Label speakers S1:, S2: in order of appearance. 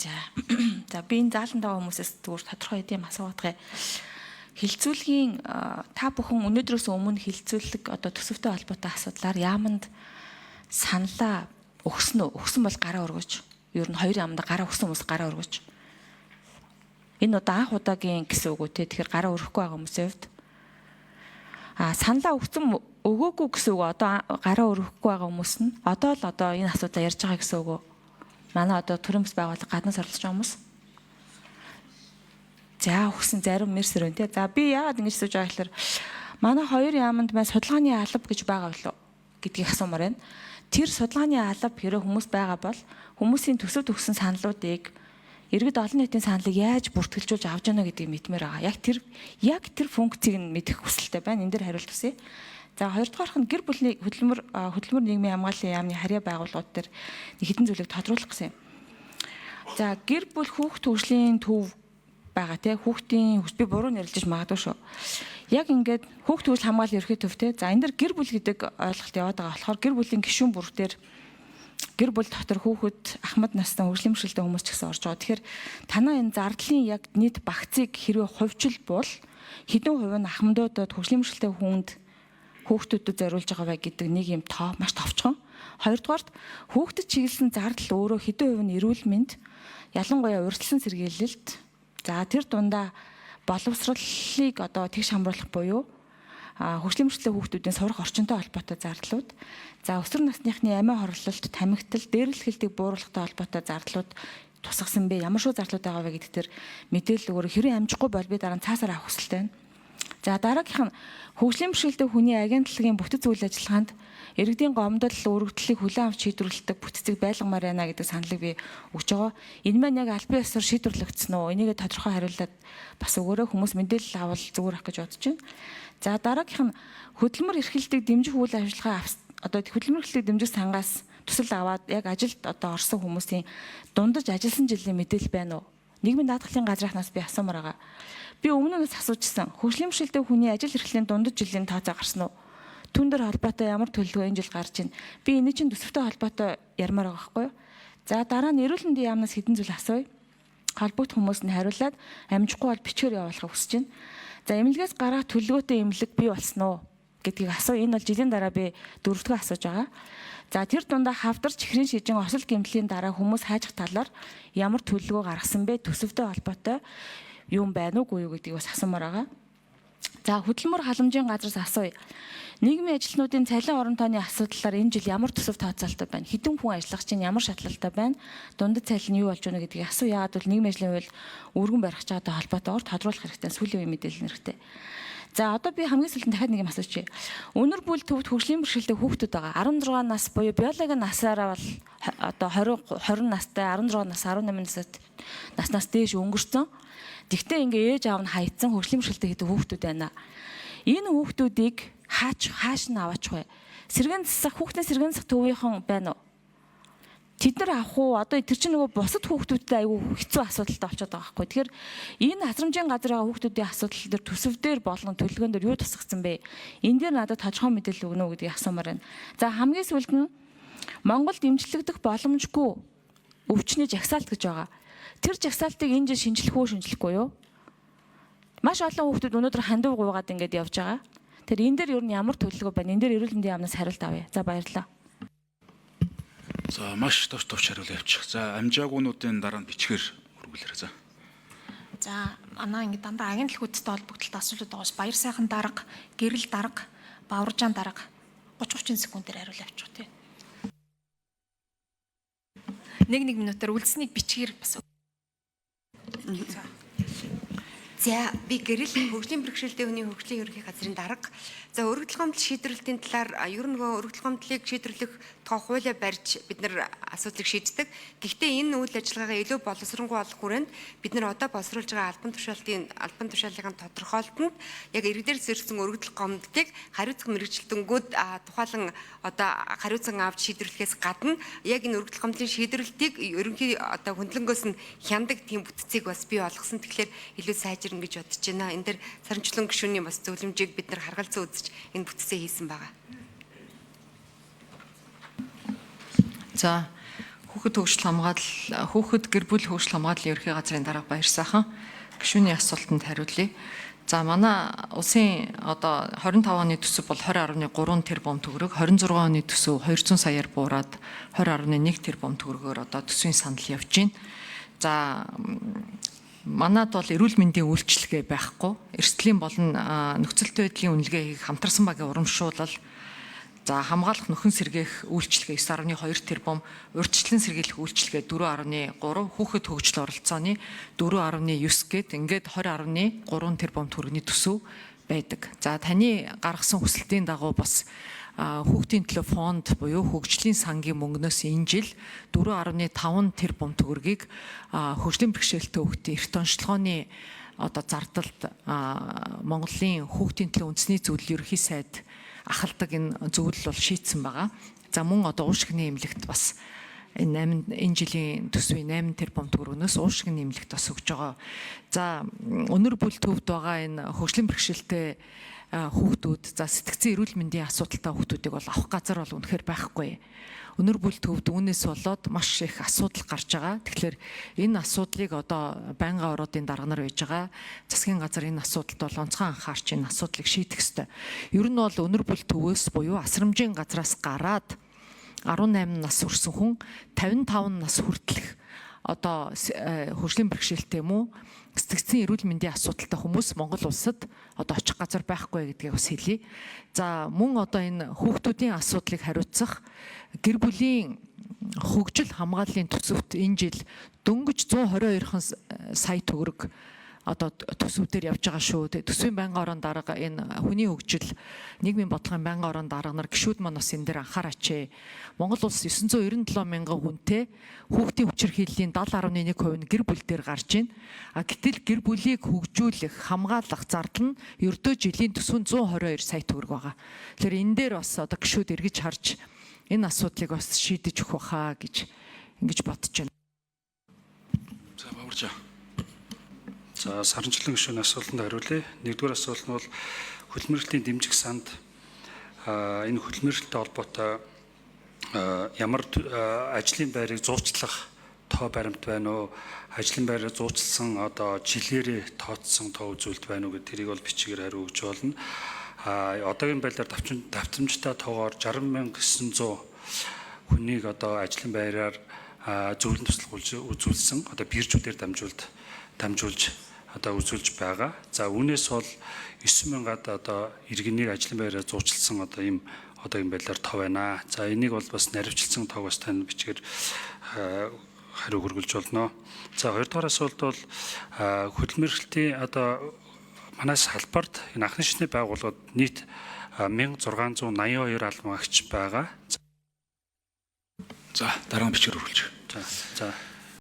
S1: За. За, би энэ зааланд байгаа хүмүүсээс зүгээр тодорхой хэдийн асуугаад байгаа. Хилцүүлгийн та бүхэн өнөөдрөөс өмнө хилцүүлэг одоо төсөвтэй холбоотой асуудлаар яаманд саналаа өгсөн үү? Өгсөн бол гараа өргөж. Ер нь хоёр яаманд гараа өгсөн хүмүүс гараа өргөж. Энэ удаа анх удаагийн гэсэн үг үү те? Тэгэхээр гараа өргөхгүй байгаа хүмүүсийн хувьд саналаа өгсөн өгөөгүй гэсэн үг, одоо гараа өргөхгүй байгаа хүмүүс нь одоо л одоо энэ асуудлаа ярьж байгаа гэсэн үг үү? Манай одоо төрийн бас байгууллага гаднаас оролцож байгаа хүмүүс. За, өгсөн зарим мэрсэр өн те. За, би яагаад ингэж асууж байгаа гэхээр манай хоёр яаманд маань судалгааны алба гэж байгаа болов гэдгийг асуумаар байна. Тэр судалгааны алба хэрэг хүмүүс байгаа бол хүмүүсийн төсөв төгсөн саналуудыг, иргэд олон нийтийн саналыг яаж бүртгэлжүүлж авч яана гэдгийг мэдмээр байгаа. Яг тэр функцийг нь мэдэх хүсэлтэй байна. Энэ дээр хариулт хүсье. За, хоёрдугаарх нь гэр бүлийн хөдөлмөр нийгмийн хамгааллын яамны харьяа байгууллагууд дээр нэг хэдэн зүйлийг тодруулах гэсэн юм. За, гэр бүл хүүхд хөгжлийн төв байгаа те, хүүхдийн, би буруу нэрлэж магадгүй шүү. Яг ингээд хүүхд хөгжил хамгааллын ерөнхий төв те. За, энэ дэр гэр бүл гэдэг ойлголт яваад байгаа болохоор гэр бүлийн гишүүн бүр дээр, гэр бүл дотор хүүхэд, ахмад настай, хөгжлийн бэрхшээлтэй хүмүүс ч гэсэн орж байгаа. Тэгэхээр танаа энэ зардлын яг нийт багцыг хэрвээ хувьчил бол хэдэн хувь нь ахмадуудад, хөгжлийн бэрхшээлтэй хүнд, хүүхдүүдэд зориулж байгаа вэ гэдэг нэг юм тоо маш товчхон. Хоёрдугаарт хүүхдэд чиглэсэн зардал өөрөө хэдэн хувь нь эрүүл мэнд, ялангуяа урьдчилан сэргийлэлт, за тэр дундаа боловсролыг одоо тэгш хамруулах буюу хөгжлийн бэрхшээлтэй хүүхдүүдийн сурах орчинтой холбоотой зардлууд, за өсвөр насныхны амиа хорлолт, тамхитал, дээрлэхэлтийг бууруулахтай холбоотой зардлууд тусгасан бэ? Ямар шүү зардлууд байгаа вэ гэдэг төр мэдээлэл өгөөрэй. Хэрвээ амжихгүй бол би дараа нь цаасаар авах хүсэлтэй байна. За, дараагийнх нь хөгжлийн бэрхшээлтэй хүний агентлагийн бүтэц үйл ажиллагаанд иргэдийн гомдол, өргөдлийг хүлээн авч шийдвэрлэдэг бүтцийг байлгамаар байна гэдэг саналыг би өгч байгаа. Энэ маань яг албан ёсоор шийдвэрлэгдсэн үү? Энийгээ тодорхой хариулаад бас өгөөрэй, хүмүүс мэдээлэл авал зүгээр ах гэж бодож байна. За, дараагийнх нь хөдөлмөр эрхлэлтийг дэмжих үйл ажиллагаа, одоо хөдөлмөр эрхлэлтийг дэмжих сангаас тусал аваад яг ажилд одоо орсон хүмүүсийн дундаж ажилласан жилийн мэдээлэл байна уу? Нийгмийн даатгалын газрынхнаас би асуумаар байгаа. Би өмнө нь бас асуужсан. Хөгжлийн бэрхшээлтэй хүний ажил эрхлэлийн дундаж жилийн тооцоо гарсан уу? Түн дээр холбоотой ямар төлөвлөгөө энэ жил гарч байна? Би энэ чинь төсөвтэй холбоотой ярмаар байгаа байхгүй юу? За, дараа нь эрүүл мэндийн яамнаас хэдэн зүйл асууя. Холбогдох хүмүүс нь хариулаад амжихгүй бол бичгээр явуулахыг хүсэж байна. За, эмнэлгээс гарах төлөвлөгөөтэй эмнэлэг бий болсон уу гэдгийг асуу. Энэ бол жилийн дараа би дөрөвдүгээр асууж байгаа. За, тэр дундаа хавдарч, чихрийн шижин, осол гэмтлийн дараа хүмүүс хайжих талаар ямар төлөвлөгөө гаргасан бэ? Төсөвтэй холбоотой юм байна уугүй юу гэдгийг бас асуумаар байгаа. За, хөдөлмөр халамжийн газраас асууя. Нийгмийн ажилтнуудын цалин орон тооны асуудлаар энэ жил ямар төсөв тооцоололтой байна? Хэдэн хүн ажиллах чинь, ямар шатлалтай байна? Дундад цалин юу болж байна гэдгийг асуу. Яагаад гэвэл нийгмийн ажлын хууль өргөн барих чаатай холбоотойгоор тодруулах хэрэгтэй. Сүүлийн үеийн мэдээлэл хэрэгтэй. За, одоо би хамгийн сүүлд дахиад нэг юм асуучих. Өнөр бүл төвд хөгжлийн бэрхшээлтэй хүүхдүүд байгаа. 16 нас буюу биологийн насаараа бол одоо 20 20 настай, 16 нас, 18 настай наснаас дээш өнгөрцөн. Тэгтээ ингээ ээж аав нь хаягдсан хөгжлийн бэрхшээлтэй гэдэг хүүхдүүд байна. Энэ хүүхдүүдийг хаач хааш нь аваачих вэ? Сэргээн засах, хүүхдийн сэргээн засах төвийнхэн байна уу? Тэд нар авах уу? Одоо тэр чинь нөгөө бусад хүүхдүүдтэй айгүй хэцүү асуудалтай болчиход байгаа байхгүй. Тэгэхээр энэ хазрамжийн газар байгаа хүүхдүүдийн асуудал дээр, төсөв дээр болон төлөвлөгөөн дээр юу тусгацсан бэ? Энэ дээр надад тодорхой мэдээлэл өгнө үү гэдгийг асуумаар байна. За, хамгийн сүүлд нь Монголд эмчлэгдэх боломжгүй өвчний жагсаалт гэж байгаа. Тэр жагсаалтыг энэ жил шинжлэх үү, шинжлэхгүй юу? Маш олон хүүхдүүд өнөөдөр хандив гуйгаад ингээд явж байгаа. Тэр энэ дээр ер нь ямар төлөвлөгөө байна? Энэ дээр эрүүл мэндийн яамнаас хариулт авъя. За, баярлалаа.
S2: За, маш товч товч хариулаа явуучих. За, амжаагуунуудын дараа нь бичгээр өргүүлээрэй. За.
S3: За, манай ингэ дандаа агентлагуудтай холбогдлолтой асуултууд байгаас Баяр сайхан дарга, Гэрэл дарга, Баваржаан дарга 30 30 секундээр хариулаа явуучих тий. Нэг нэг минутаар үлдсэнийг бичгээр бас.
S4: За. За, би Гэрэл, хөгжлийн бэрхшээлтэй хүний хөгжлийн ерөнхий газрын дарга. За, өргөдөл гомдол шийдвэрлэлтийн талаар ер нь нөгөө өргөдөл гомдлыг шийдвэрлэх тухай хуулиа барьж бид нар асуудлыг шийддэг. Гэхдээ энэ үйл ажиллагаагаа илүү боловсронгуй болох хүрээнд бид нар одоо боловсруулж байгаа албан тушаалын тодорхойлолтод яг иргэдээр сэрсэн өргөдөл гомдлыг хариуцах мэргэжилтэнгүүд тухайлан одоо хариуцан авч шийдвэрлэхээс гадна яг энэ өргөдөл гомдлын шийдвэрлэлтийг ерөнхий одоо хөндлөнгөөс нь хяндаг тийм бүтцийг бас бий болгосон. Тэгэхээр илүү сайжирна гэж бодож байна. Энэ дээр саранчлан гишүүний бас зөвлөмжийг бид нар харгалзан үзэж энэ бүтцээ хийсэн байгаа.
S5: За, Хүүхэд хөгжил хамгаалал, хүүхэд гэр бүл хөгжил хамгааллын ерөнхий газрын дарга Баярсайхан гишүүний асуултанд хариулъя. За, манай улсын одоо 25 оны төсөв бол 20.3 тэрбум төгрөг, 26 оны төсөв 200 саяар буураад 20.1 тэрбум төгрөгөөр одоо төсвийн санал явж байна. За, манад бол эрүүл мэндийн үйлчилгээ байхгүй. Эрсдлийн болон нөхцөлтэй байдлын үнэлгээ хийх хамтарсан багийн урамшуулал, за, хамгаалах, нөхөн сэргээх үйлчилгээ 9.2 тэрбум, урьдчилан сэргийлэх үйлчилгээ 4.3, хүүхэд хөгжил оролцооны 4.9 гээд ингээд 20.3 тэрбум төгрөгийн төсөв байдаг. За, таны гаргасан хүсэлтийн дагуу бас хүүхдийн төлөө фонд буюу хөгжлийн сангийн мөнгнөөс энэ жил 4.5 тэрбум төгрөгийг хөгжлийн бэрхшээлтэй хүүхдийн эрт оношилгооны одоо зардалд Монголын хүүхдийн төлөө үндэсний зөвлөл, ерөнхий сайд ахалдаг энэ зөвлөл бол шийдсэн байгаа. За, мөн одоо уушигны эмнэлэгт бас энэ 8, энэ жилийн төсвийн 8 тэрбум төгрөгнөөс уушигны эмнэлэгт бас өгж байгаа. За, өнөр бүл төвд байгаа энэ хөгжлийн бэрхшээлтэй хүүхдүүд, за, сэтгэцийн эрүүл мэндийн асуудалтай хүүхдүүдийг бол авах газар бол үнэхээр байхгүй. Өнөр бүл төвд үүнээс болоод маш их асуудал гарч байгаа. Тэгэхээр энэ асуудлыг одоо байнгын ороодын дарга нар байж байгаа. Засгийн газар энэ асуудалд бол онцгой анхаарч энэ асуудлыг шийдэх ёстой. Ер нь бол өнөр бүл төвөөс буюу асрамжийн газраас гараад 18 нас хүрсэн хүн 55 нас хүртэлх одоо хөгжлийн бэрхшээлтэй юм уу, сэтгэцийн эрүүл мэндийн асуудалтай хүмүүс Монгол улсад одоо очих газар байхгүй гэдгийг бас хэлье. За, мөн одоо энэ хүүхдүүдийн асуудлыг хариуцах гэр бүлийн хөгжил хамгааллын төсөвт энэ жил дөнгөж 122 сая төгрөг одоо төсөв дээр явж байгаа шүү. Төсвийн байнгын ороон дарга, энэ хүний хөгжил, нийгмийн бодлогын байнгын ороон дарга нар, гишүүд маань бас энэ дээр анхаараач. Монгол улс 997 мянган хүнтэй, хүүхдийн хүчирхийллийн 70.1% нь гэр бүл дээр гарч байна. А гэтэл гэр бүлийг хөгжүүлэх, хамгаалах зардал нь ердөө жилийн төсөв 122 сая төгрөг байгаа. Тэгэхээр энэ дээр бас одоо гишүүд эргэж харж энэ асуудлыг бас шийдэж өгөх байхаа гэж ингэж бодож байна.
S2: За, Баваржаа.
S6: За, саранчлан гишүүний асуултанд хариулъя. Нэгдүгээр асуулт нь бол хөдөлмөрлөлийн дэмжих санд энэ хөдөлмөрлөлттэй холбоотой ямар ажлын байрыг зуучлах тоо баримт байна уу? Ажлын байрыг зуучлсан одоо жилээрээ тооцсон тоо үзүүлэлт байна уу гэдэг тэрийг бол бичгээр хариу өгч болно. Одоогийн байдлаар давтамжтай тоогоор 60,900 хүнийг одоо ажлын байраар зөвлөн туслах үзүүлсэн, одоо биржүүдээр дамжуулж одоо үзүүлж байгаа. За, үүнээс бол 9 мянгаад одоо иргэнийг ажлын байраар зуучилсан одоо ийм одоогийн байдлаар тоо байна. За, энийг бол бас наривчлсан тоог бас тань бичгээр хариу хүргэлж болно. За, хоёрдугаар асуулт бол хөдөлмөрлөлтийн одоо манай салбарт энэ анхны шатны байгууллагад нийт 1682 албан агч байгаа.
S2: За, дараа нь бичгээр хүргэлж.
S6: За.